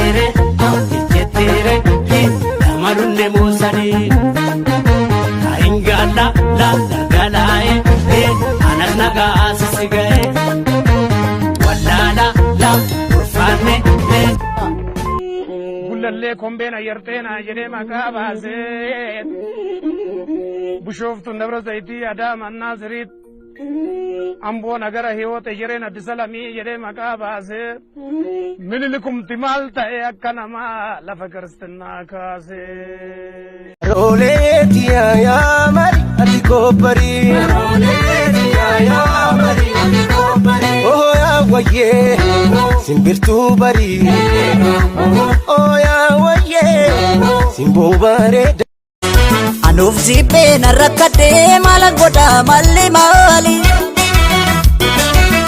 Jetteere jetteere lamalunne muusanii Karingaala la galaaye anas nagaa sisi ga'e wallaala la ulfaanne. Gullallee kombeen ayyarteenaa jedhee maqaa baasee. Bishooftuun Dabra Zayitii Adaama Naaziriit. Amboo nagara hiwoota jireen Addisalamii jedhee maqaa baasee. Minilikumti maal ta'e akka namaa lafa kiristinnaa kaasee. Roleetii yaa mari ati koopparii. Roleetii yaa mari ati koopparii. Oh yaa wayyee simbirtuu barii. Oh yaa wayyee simboo bareeda. Anuuf jibbee na rakkadhee maala godha malli maali?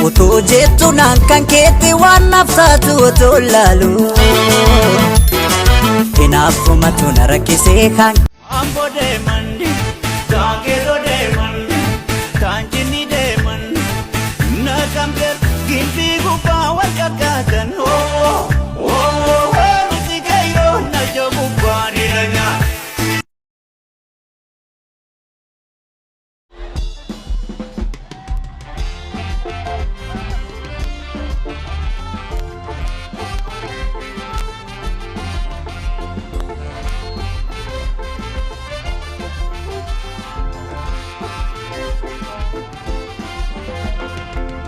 Utuu jettu naan kan keetti waan naaf taatu otoo laalu. Hinaaffumatu na rakkisee kan. Ambo deeman, Daangeeroo deeman, Kaanjinni deeman, Naqamtee gimbii gubbaa wal qaqqaatan. Nuti gayyoo naja gubbaa ni dhanya.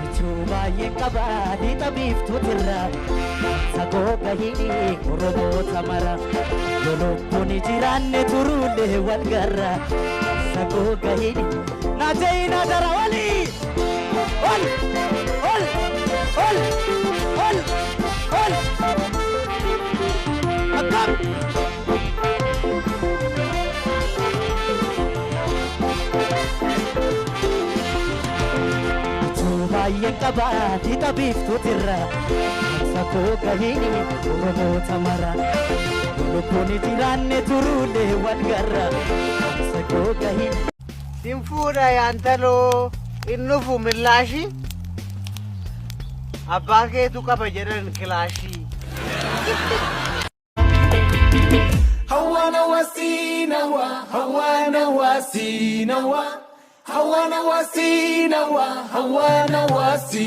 Michuu baay'een qaba lixa biiftuutirra sagoo gahini Oromoota mara yoo lubbuun jiraanne turuullee wal garra sagoo gahini naajayina dara olii ol ol ol ol ol akkam. Michuu baay'een qaba lixa biiftuutirra sagoo gahini Oromoota mara yoo lubbuun jiraanne turuullee wal garra sagoo gahini. Sin fuudha yaantaloo innufu millaashii abbaa keetu qaba jedhan kilaashii. Hawana wasinawa hawana wasinawa hawana wasinawa hawana wasi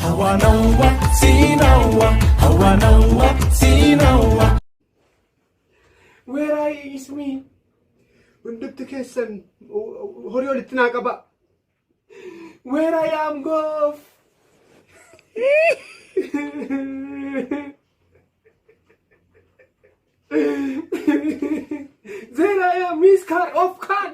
hawana wasinawa hawana wasinawa. Where I is me? Hundumti keessan horii walitti naa qaba. Where I am go? There I am, Miss Car of Car.